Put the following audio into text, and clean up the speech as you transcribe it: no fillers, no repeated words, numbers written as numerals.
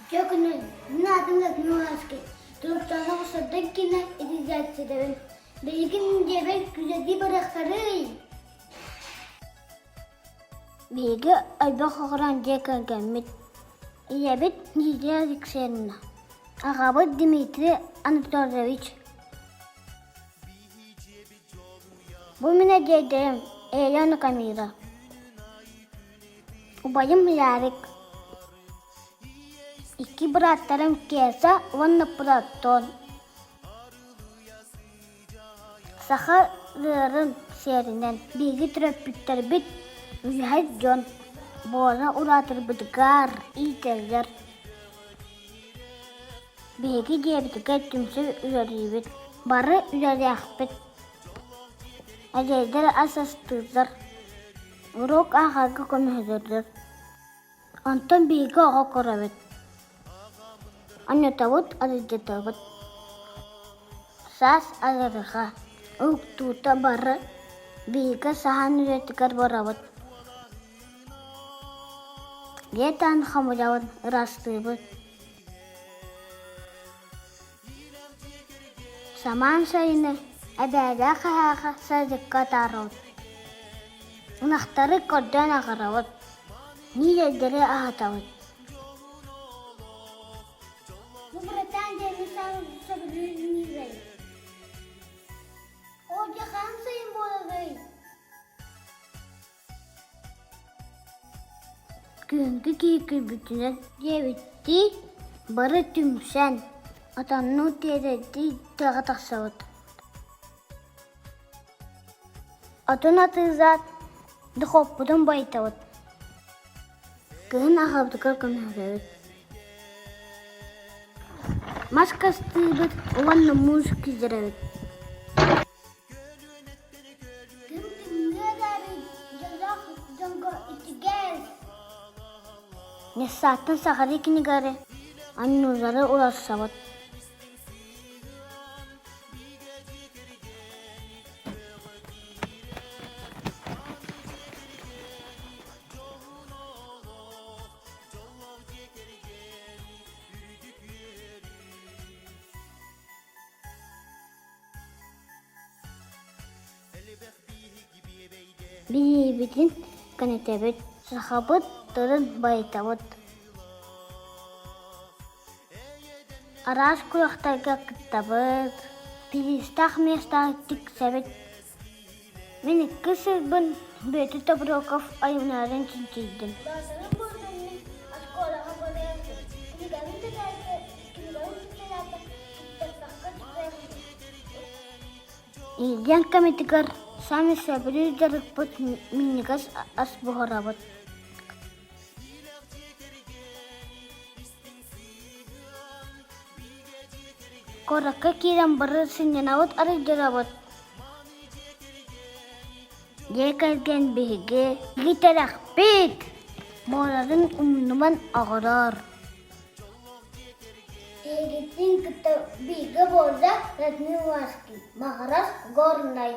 Үтүө күнүн, мин аатым Людмила Ласкин. Туруктаах сырдык киинэ итизээччитэбин. Билигин дьиэбэр күлэдии барыахтарый? Биһиги элбэх оҕолоох дьиэ кэргэммит. Ийэбит Лидия Алексеевна, аҕабыт Дмитрий Анатольевич. Бу мин эдьиийдэрим Елена Камила, убайым Ярик, икки бырааттарым Кеса уонна Платон. Саха ыырын сиэринэн биһиги төрөппүттэрбит үлэһит дьон буола улаатарбытыгар иитэллэр. Биһиги дьиэбитигэр түмсүү үлэлиибит, бары үлэлиэхпит. Эдэрдэр ас астыыллар, уруок ааҕарга көмөлөһөллөр. Онтон биһиги оҕо көрөбүт, анньытабыт, арыйдатабыт. Саас арыйга, уһуктуута бары биһиги саһаан үлэтигэр барабыт. Дьиэ таһын хомуйабыт, ыраастыыбыт. Самаан сайыны эбээлээх эһээхэ садикка атаарабыт. Ынахтары көрдөөн аҕарабыт, миилэрдэри аһатабыт. Бу братан диэни сөбүлүүр миилэй. Ол дьэ хаһан сайын буоларый? Күһүҥҥү киһи күлбүтүнэн диэбиттии, бары түмсэн, отоннуу тиэтэйдии тыаҕа тахсабыт. Отун атыылаат, духуоппутун байытабыт. Кыһын аҕабытыгар көмөлөһөбүт. Мас кастыыбыт уонна муус киллэрэбит. Күн тымныы эрээри дьоллоох дьонго итигэс. Нессааттан сахалыы кинигэри, анньуулары уларсабыт. Билиибитин кэҥэтэбит, сахабыт тылын байытабыт. Араас күрэхтэргэ кыттабыт, бириистээх миэстэҕэ тиксэбит. Мин икки сылбын Бүөтүр Тобуроков айымньыларын чинчийдим. Илдьэн кэмитигэр саамай сөбүлүүр дьарыкпыт минньигэс ас буһарабыт. Куоракка киирэн бары сынньанабыт, арыйдырабыт. Дьиэ кэргэн биһиги китэрэхпит, буоларын умнуман оҕорор. Эһигитин кытта бииргэ буолла Радмил Ласкин, Маҕарас, Горнай.